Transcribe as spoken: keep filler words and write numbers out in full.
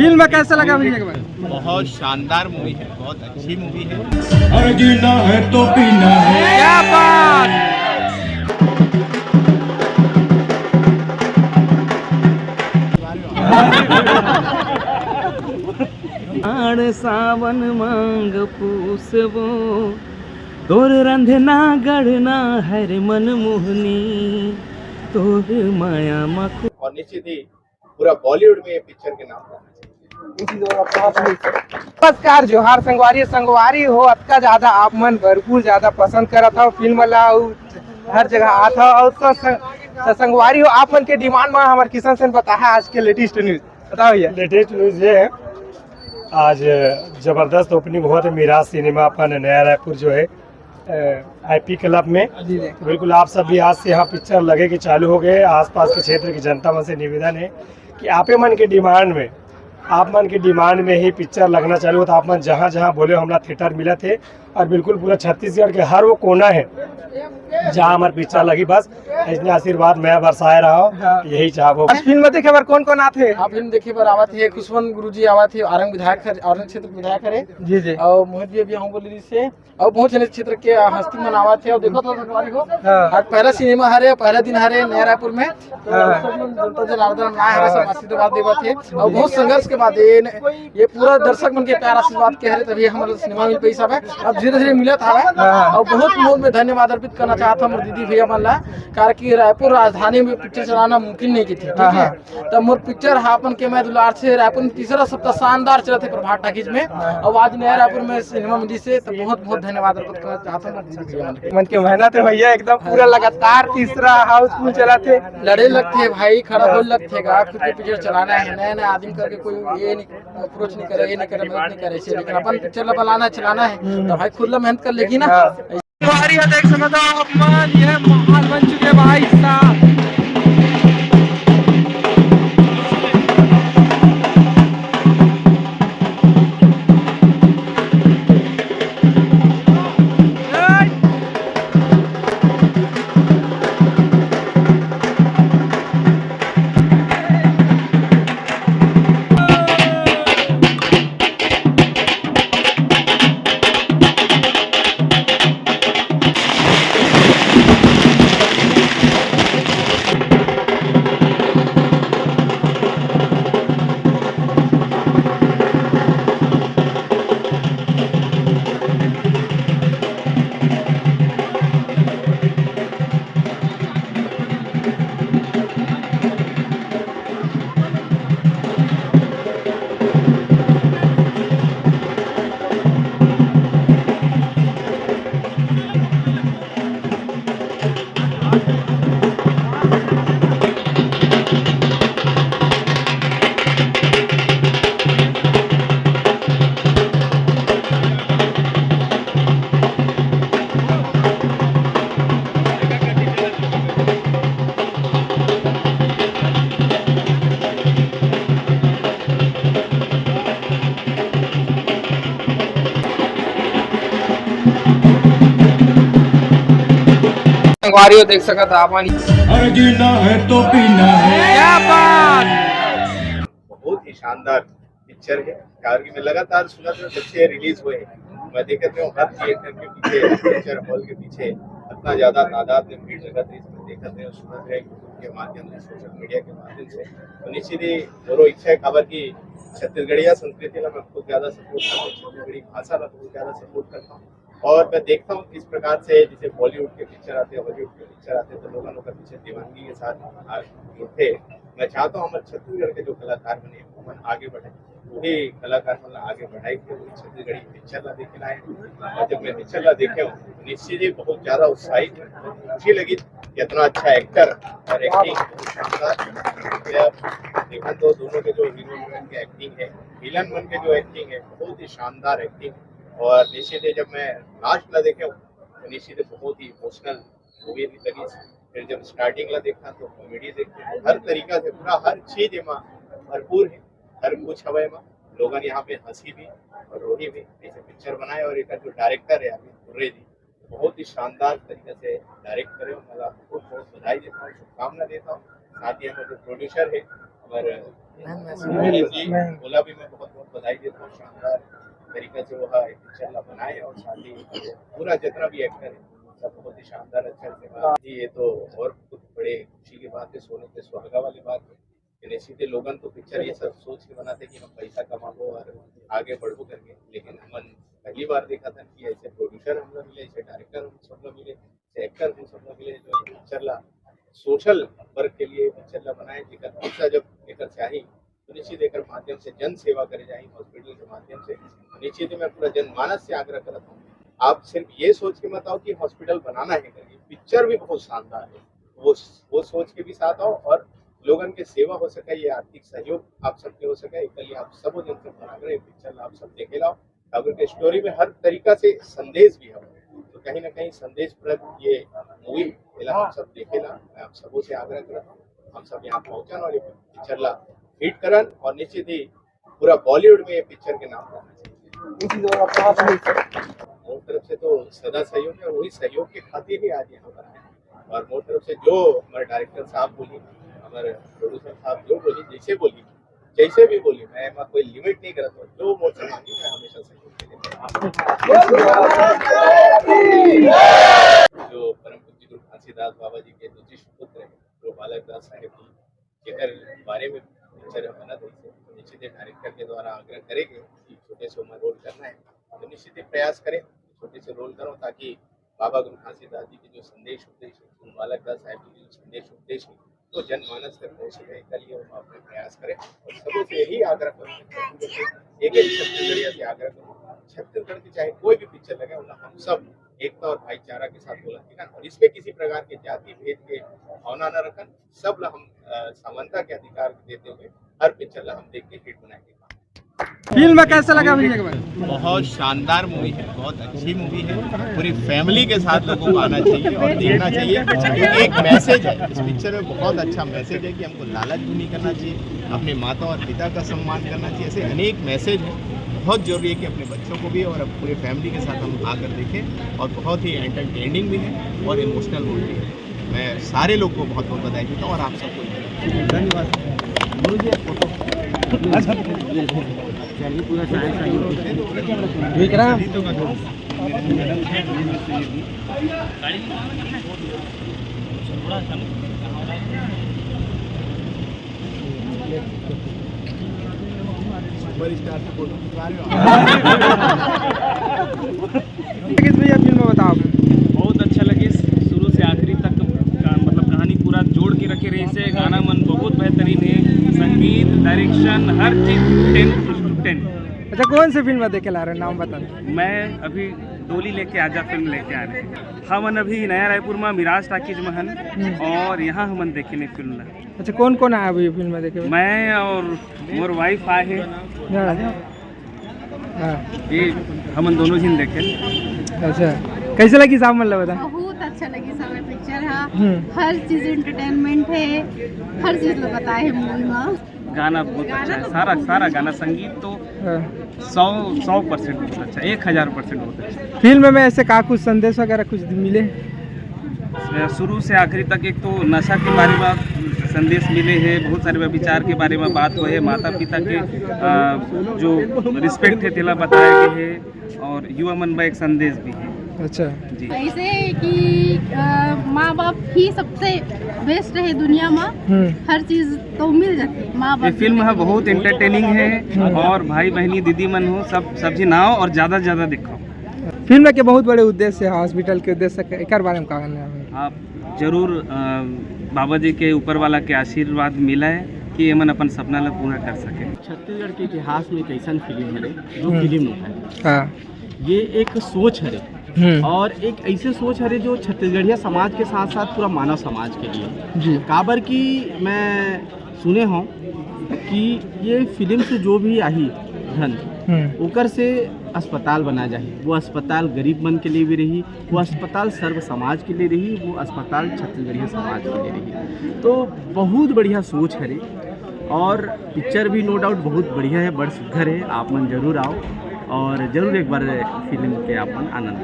Film कैसा लगा भैया के बारे में? बहुत शानदार मूवी है, बहुत अच्छी मूवी है। अरे जीना है तो पीना है। क्या बात। आड़ सावन मांग पूसबो, तोर रंधना गढ़ना हर मन मोहनी, तोर माया मखु। और निश्चित ही पूरा बॉलीवुड में ये पिक्चर के नाम रहना चाहिए। नमस्कार, जोहार संगवारी। संगवारी हो, अतका ज्यादा आप मन भरपूर ज्यादा पसंद करत हव फिल्म ला, अउ हर जगह आत हव, अउ स-, स-, संगवारी हो, आप मन के डिमांड में हमर किशन सेन बताहा आज के लेटेस्ट न्यूज। बताओ भैया। लेटेस्ट न्यूज ये है, आज जबरदस्त ओपनिंग हुआ था मिराज सिनेमा अपन नया रायपुर जो है, आईपी क्लब में। जी, जी। तो बिल्कुल आप सब भी आज से यहाँ पिक्चर लगे के चालू हो गए। आसपास के क्षेत्र की जनता मन से निवेदन है कि आपे मन के डिमांड में, आप मन के डिमांड में ही पिक्चर लगना चालू हो, तो आप मन जहाँ जहाँ बोले हो, हमला थिएटर मिलत है। और बिल्कुल पूरा छत्तीसगढ़ के हर वो कोना है जहाँ हमार पिक्चर लगी, बस ऐसने आशीर्वाद मैं बरसाए रहा हूँ, हाँ। यही चाहबो। आज फिल्म देखे बर कौन कौन आथे? आप फिल्म देखे बर आवत है, खुशवंत गुरुजी आवत है, आरंग विधायक हर-, आरंग क्षेत्र के विधायक हरे। जी, जी। और मोहित जी अभी हम बोले से, और बहुत जने क्षेत्र के हस्ती मन आवत है। और देखो तो संगवारी हो, हाँ। आज पहला सिनेमा हरे, पहला दिन हरे नया रायपुर में, तो हाँ। सब मन जनता जनार्दन आए हरे, सब हाँ। आशीर्वाद देवत है। और बहुत संघर्ष के बाद ये, ये पूरा दर्शक मन के प्यार आशीर्वाद के हरे, तभी हमारा सिनेमा मिल पैसा है। अब धीरे धीरे मिलत हवे। हाँ। और बहुत बहुत मैं धन्यवाद अर्पित करना चाहत हूँ हमर दीदी भैया मन ला, कारण कि रायपुर राजधानी में पिक्चर चलाना मुमकिन नहीं की थी, ठीक हाँ, है? हाँ। तब मोर पिक्चर हा अपन के मैं दुलार से रायपुर में तीसरा सप्ताह शानदार चलत है प्रभात टाकीज में। हाँ। और आज नया रायपुर में सिनेमा मिली से, तो बहुत बहुत धन्यवाद अर्पित करना चाहत हूँ हमर दीदी भैया मन के। मन के मेहनत है भैया, एकदम पूरा लगातार तीसरा हाउसफुल चलत है। लड़े लगते हैं भाई, खड़ा होए लगते हैं, खुद के पिक्चर चलाना है, नया नया आदमी करके कोई ये नहीं अप्रोच नहीं करे, ये नहीं करे, मदद नहीं करे, ऐसे। लेकिन अपन पिक्चर ला बनाना है, चलाना है, तो भाई खुद ला मेहनत कर लेगी ना। हाँ। भारी है, देख सकते हो आप मन, ये माहौल बन चुके हैं भाई साहब। संगवारी हो, देख सकत ह आप मन। अरे जीना है तो पीना है। क्या बात। बहुत ही शानदार पिक्चर है, कारण कि मैं लगातार सुनत हूँ जब से रिलीज हुए हैं। मैं देखत हूँ हर थिएटर के पीछे, पिक्चर हॉल के पीछे इतना ज्यादा तादाद में भीड़ लगत है, इसमें देखत रहे, सुनत रहे, YouTube के माध्यम से, सोशल मीडिया के माध्यम से। तो निश्चित ही मोरो इच्छा है, काबर कि छत्तीसगढ़िया संस्कृति ला मैं बहुत ज्यादा सपोर्ट करता हूँ, छत्तीसगढ़ी भाषा ला बहुत ज्यादा सपोर्ट करता हूँ। और मैं देखता हूँ किस प्रकार से जैसे बॉलीवुड के पिक्चर आते हैं, हॉलीवुड के पिक्चर आते हैं, तो लोगन ओकर पीछे दीवानगी के साथ आ, जुड़ते हैं। मैं चाहता हूँ हमारे छत्तीसगढ़ के जो कलाकार बने हैं, वो मन आगे बढ़े, वही कलाकार मन ला आगे बढ़ाए के वही छत्तीसगढ़ी पिक्चर ला देखे ला आए। और जब मैं पिक्चर ला देखे हूँ, तो निश्चित ही बहुत ज्यादा उत्साहित हूँ, खुशी लगी कि इतना अच्छा एक्टर और एक्टिंग शानदार। देखा तो दोनों के जो हीरो हीरोइन के एक्टिंग है, विलन मन के जो एक्टिंग है, बहुत ही शानदार एक्टिंग। और निश्चित ही जब मैं लास्ट ला देखे हूँ, तो निश्चित ही बहुत ही इमोशनल मूवी लगी। फिर जब स्टार्टिंग ला देखा तो कॉमेडी देखा, हर तरीका से पूरा हर चीज एमा भरपूर है, हर कुछ हवा एमा। लोगन यहाँ पे हंसी भी और रोही भी, ऐसे पिक्चर बनाए। और एक जो डायरेक्टर है अरविंद कुर्रे जी, बहुत ही शानदार तरीके से डायरेक्ट करे। मैं बहुत बहुत बधाई देता हूँ, शुभकामना देता हूँ। साथ ही हमारे जो प्रोड्यूसर है, हमारे नहीं, मैं सुना नहीं, नहीं। ओला भी मैं बहुत बहुत बधाई देता हूँ, शानदार तरीका से वो हा पिक्चर ला बनाए और साथ ही पूरा जितना भी एक्टर है सब बहुत ही शानदार अच्छा से बना। ये तो और बहुत बड़े खुशी की बात है, सोने पे सुहागा वाली बात है। जैसे थे लोगन तो पिक्चर ये सब सोच के बनाते कि हम पैसा कमाबो और आगे बढ़बो करके, लेकिन हमन पहली बार देखा था कि ऐसे प्रोड्यूसर हम लोग मिले, ऐसे डायरेक्टर हम सब लोग मिले, ऐसे एक्टर हम सब लोग मिले जो पिक्चर ला सोशल वर्क के लिए पिक्चर ला बनाए, जेकर पैसा जब एकर चाही तो निश्चित एकर माध्यम से जन सेवा करे जाही हॉस्पिटल के माध्यम से। निश्चित ही मैं पूरा जनमानस से आग्रह करता हूँ, आप सिर्फ ये सोच के मत आओ कि हॉस्पिटल बनाना है करके, पिक्चर भी बहुत शानदार है, वो वो सोच के भी साथ आओ और लोगन के सेवा हो सके, ये आर्थिक सहयोग आप सबके हो सके, इसके लिए आप सब जन से आग्रह है, पिक्चर आप सब देखे लाओ। अगर के स्टोरी में हर तरीका से संदेश भी है, तो कहीं ना कहीं संदेश प्रद ये मूवी, हम सब देखे ला। मैं आप सबों से आग्रह करता हूँ, हम सब यहाँ पहुँचन और ये पिक्चर ला हिट करन और निश्चित ही पूरा बॉलीवुड में ये पिक्चर के नाम रहना चाहिए। मोर तरफ से तो सदा सहयोग है, वही सहयोग के खातिर ही आज यहाँ पर आए। और मोर तरफ से जो हमारे डायरेक्टर साहब बोली, हमारे प्रोड्यूसर साहब जो बोली, जैसे बोली, जैसे भी बोली, मैं एमा कोई लिमिट नहीं करता हूँ। जो मोर से मांगी, मैं हमेशा सहयोग के लिए तैयार हूँ। जो परम पूज्य गुरु घासीदास बाबा जी के द्वितीय सुपुत्र हैं, गुरु बालक दास साहेब जी, जेकर बारे में पिक्चर बनत रहिस हे, निश्चित ही डायरेक्टर के द्वारा आग्रह करेंगे कि छोटे से उम्र रोल करना है, तो निश्चित ही प्रयास करें, छोटे से रोल करो, ताकि बाबा गुरु घासीदास जी के जो संदेश उपदेश है, गुरु बालक दास साहेब जी के जो संदेश उपदेश है, तो जनमानस तक पहुँच सके, इसके लिए हम अपने प्रयास करें। और सबों से यही आग्रह करूँ, एक एक छत्तीसगढ़िया से आग्रह करूँ, छत्तीसगढ़ की चाहे कोई भी पिक्चर लगे, उन्हें हम सब एकता और भाईचारा के साथ बोला, ठीक है ना? और इसमें किसी प्रकार के जाति भेद के भावना न रखन, सब ला हम अ, समानता के अधिकार देते हुए हर पिक्चर ला हम देख के हिट बनाएंगे। फिल्म कैसा लगा भैया एक बार? बहुत शानदार मूवी है, बहुत अच्छी मूवी है। पूरी फैमिली के साथ लोगों को आना चाहिए और देखना चाहिए। क्योंकि एक मैसेज है इस पिक्चर में, बहुत अच्छा मैसेज है कि हमको लालच भी नहीं करना चाहिए, अपने माता और पिता का सम्मान करना चाहिए। ऐसे अनेक मैसेज हैं, बहुत जरूरी है कि अपने बच्चों को भी और पूरे फैमिली के साथ हम आकर देखें। और बहुत ही एंटरटेनिंग भी है और इमोशनल मूवी है। मैं सारे लोग को बहुत बहुत बधाई देता हूँ और आप सबको भी। धन्यवाद। गुरु जी, एक फोटो। चलिए, पूरा side side. Vikram. Super star से फोटो खिंचवा रहे हो। किस भैया फिल्म में बताओ आप? बहुत अच्छा लगे, शुरू से आखिरी तक का, मतलब, कहानी पूरा जोड़ के रखे रहे से। गाना मन बहुत बेहतरीन है, संगीत, डायरेक्शन, हर चीज टेन टू टेन। अच्छा, कौन सी फिल्म देखे ला रहे, नाम बता दो। मैं अभी डोली लेके आजा फिल्म लेके आ रहे हैं। हमन अभी नया रायपुर में मिराज टाकीज में हन और यहाँ हमन देखे ने फिल्म ला। अच्छा, कौन कौन आया अभी फिल्म में देखे हुए? मैं और मोर वाइफ आए हैं। हाँ। हाँ। ये हमन दोनों झिन देखे। अच्छा, कैसे लगी साहब, मतलब बता? बहुत अच्छा लगी साहब पिक्चर, हाँ। हम्म। हर चीज एंटरटेनमेंट है, हर चीज ला बताए है मूवी में। गाना बहुत अच्छा है, सारा सारा गाना, संगीत तो हाँ। सौ सौ परसेंट बहुत अच्छा, एक हजार परसेंट बहुत अच्छा। फिल्म में ऐसे का कुछ संदेश वगैरह कुछ मिले? शुरू से आखिरी तक एक तो नशा के बारे में संदेश मिले है, बहुत सारे व्यभिचार के बारे में बात हुए है, माता पिता के अ, जो रिस्पेक्ट है तेला बताया गया है और युवा मन में एक संदेश भी है। अच्छा। जी। ऐसे कि अ, माँ बाप ही सबसे बेस्ट है दुनिया में। हम्म। हर चीज तो मिल जाती है माँ ये बाप फिल्म है, बहुत एंटरटेनिंग है हम्म। और भाई बहनी दीदी मन हो, सब सब झिन आओ और ज्यादा से ज्यादा देखो। फिल्म के बहुत बड़े उद्देश्य है, हॉस्पिटल के उद्देश्य के, एकर बारे में का कहना है? आप जरूर अ, बाबा जी के ऊपर वाला के आशीर्वाद मिला है कि एमन अपन सपना ला पूरा कर सके। छत्तीसगढ़ के इतिहास में एक ऐसन फिल्म है जो हम्म। फिल्म है। हाँ। ये एक सोच है हम्म। और एक ऐसे सोच है जो छत्तीसगढ़िया समाज के साथ साथ पूरा मानव समाज के लिए। जी। काबर कि मैं सुने हूँ कि ये फिल्म से जो भी आही धन, हम्म। ओकर से अस्पताल बना जाही। वो अस्पताल गरीब मन के लिए भी रही, वो अस्पताल सर्व समाज के लिए रही, वो अस्पताल छत्तीसगढ़िया समाज के लिए रही। तो बहुत बढ़िया सोच हरे और पिक्चर भी नो डाउट बहुत बढ़िया है, बड़ सुघर है। आप मन जरूर आओ और जरूर एक बार फिल्म के आप मन आनंद